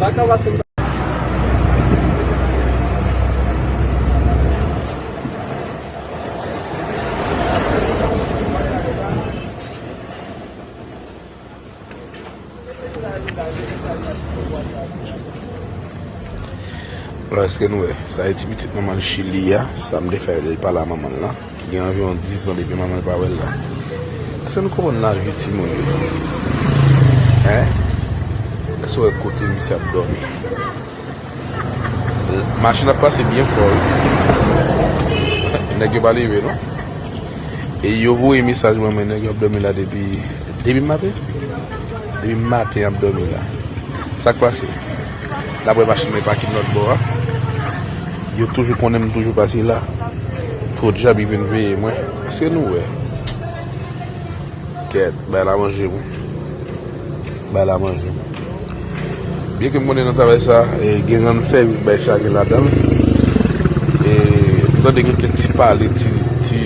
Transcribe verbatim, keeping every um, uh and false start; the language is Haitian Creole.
Alò, èske nou wè? Sa e ti pitit manman l Chili a, sa m te fè lè l pale a manman l la, ki gen anviwon diz an depi manman l pa wè l la. Èske nou konprann lavi timoun yo? Hein? Èske w wè kote misye ap dòmi? Machin ap pase byen fò wi. Nèg yo pa leve non. E yo voye mesaj ban mwen, nèg yo ap dòmi la depi, depi maten. Depi maten y ap dòmi la. Sa k pase? N ap wè machin mwen pake lòt bò a. Yo toujou konnen m toujou pase la. Twò djab vin veye mwen. Èske nou wè? Kèt, bay la manje mwen. Bay la manje mwen. Byen ke m konnen nan travay sa, e, gen rann sèvis bay chaje ladan l. E, m tande gen kèk ti pale, ti, ti,